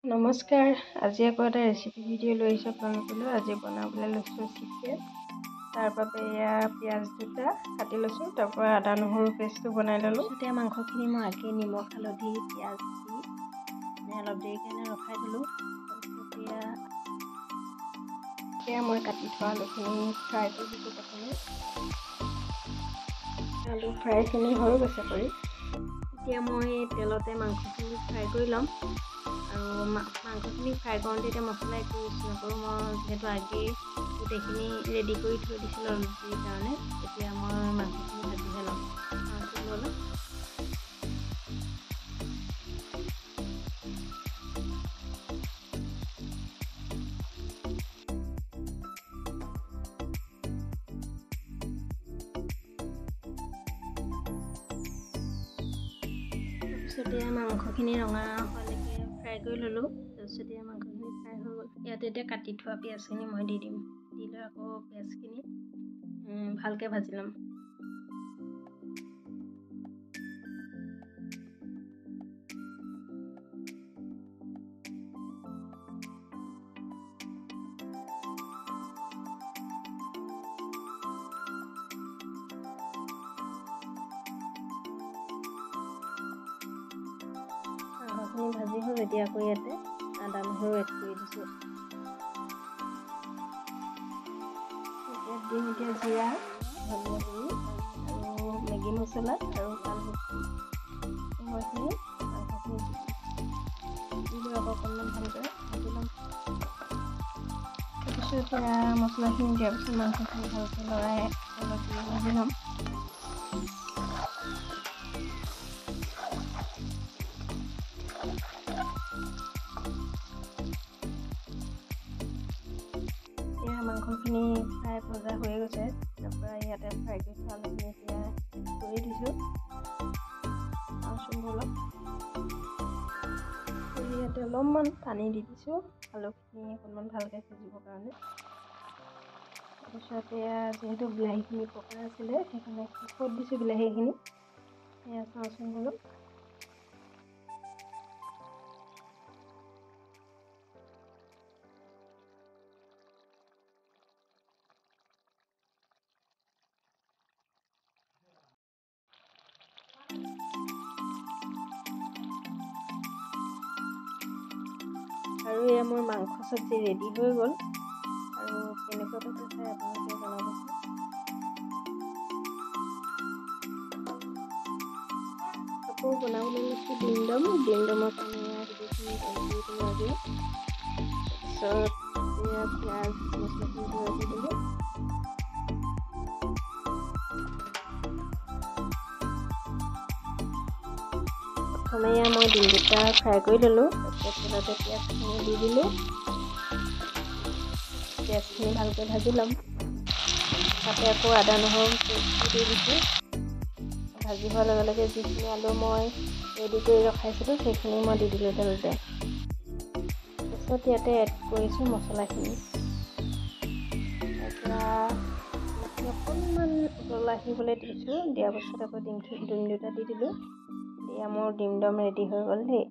নমস্কাৰ, আজি আকৌ এটা ৰেচিপি ভিডিঅ' লৈ আহিছোঁ আপোনালোকলৈ। আজি বনাবলৈ লৈছোঁ চিকেন। তাৰ বাবে এয়া পিঁয়াজ দুটা কাটি লৈছোঁ, তাৰপৰা আদা নহৰু পেষ্টটো বনাই ল'লোঁ। এতিয়া মাংসখিনি মই আগেয়ে নিমখ, হালধি, পিঁয়াজ দি মানে অলপ দেৰি কাৰণে ৰখাই থ'লোঁ। তাৰপিছত এয়া মই কাটি থোৱা আলুখিনি ফ্ৰাই কৰি দিছোঁ। প্ৰথমে আলু ফ্ৰাইখিনি হৈ গৈছে কৰি। এতিয়া মই তেলতে মাংসখিনি ফ্ৰাই কৰি ল'ম। আৰু মাংসখিনি ফ্ৰাই কৰোঁতে এতিয়া মছলা একো ইউজ নকৰোঁ, মই যিহেতু আগেয়ে গোটেইখিনি ৰেডি কৰি থৈ দিছিলোঁ অলপ দেৰিৰ কাৰণে। এতিয়া মই মাংসখিনি ভাজিহে ল'ম। অলপ তাৰপিছত এয়া মাংসখিনি ৰঙা হোৱালৈকে ফ্ৰাই কৰি ল'লোঁ। তাৰপিছত এয়া মাংসখিনি ফ্ৰাই হৈ গ'ল। ইয়াতে এতিয়া কাটি থোৱা পিঁয়াজখিনি মই দি দিম। দি লৈ আকৌ পিঁয়াজখিনি ভালকৈ ভাজি ল'ম। মাংসখিনি ভাজি হ'ল। এতিয়া আকৌ ইয়াতে আদা নহৰু এড কৰি দিছোঁ। ইয়াত দিম এতিয়া জিৰা, ধনিয়া গুড়ি আৰু মেগী মছলা আৰু হালধি। এইখিনি মাংসখিনি দি লৈ আকৌ অকণমান ভালদৰে ভাজি ল'ম। তাৰপিছত মছলাখিনি দিয়াৰ পিছত মাংসখিনি ভালকৈ লৰাই অলপ দেৰি ভাজি ল'ম। এতিয়া মাংসখিনি ফ্ৰাই ভজা হৈয়ে গৈছে। তাৰপৰা ইয়াতে ফ্ৰাই কৰি থোৱা আলুখিনি এতিয়া কৰি দিছোঁ। চাওঁচোন ব'লক, ইয়াতে অলপমান পানী দি দিছোঁ আলুখিনি অকণমান ভালকৈ সিজিবৰ কাৰণে। তাৰপিছত এয়া যিহেতু বিলাহীখিনি পকা আছিলে, সেইকাৰণে শেষত দিছোঁ বিলাহীখিনি। এয়া চাওঁচোন ব'লক। আৰু এয়া মোৰ মাংস চব্জি ৰেডি হৈ গ'ল। আৰু কেনেকুৱা পাইছে চাই আপোনালোকে জনাবচোন। আকৌ বনাবলৈ লৈছোঁ ডিম দম। ডিম দমৰ কাৰণে এয়া গোটেইখিনি তেল দি দিলোঁ আগে। তাৰপিছত এয়া পিঁয়াজ মছলাখিনি দি দিলোঁ। প্ৰথমে এয়া মই ডিম দুটা ফ্ৰাই কৰি ল'লোঁ। তাৰপিছত তেলতে পিঁয়াজখিনি দি দিলোঁ। পিঁয়াজখিনি ভালকৈ ভাজি ল'ম। তাতে আকৌ আদা নহৰু পেষ্টটো দি দিছোঁ। ভাজি হোৱাৰ লগে লগে যিখিনি আলু মই ৰেডি কৰি ৰখাইছিলোঁ সেইখিনি মই দি দিলোঁ তেলতে। তাৰপিছত ইয়াতে এড কৰিছোঁ মছলাখিনি। তাৰপৰা অকণমান উতল আহিবলৈ দিছোঁ। দিয়াৰ পাছত আকৌ ডিম দুটা দি দিলোঁ। এয়া মোৰ ডিম দম ৰেডি হৈ গ'ল দেই।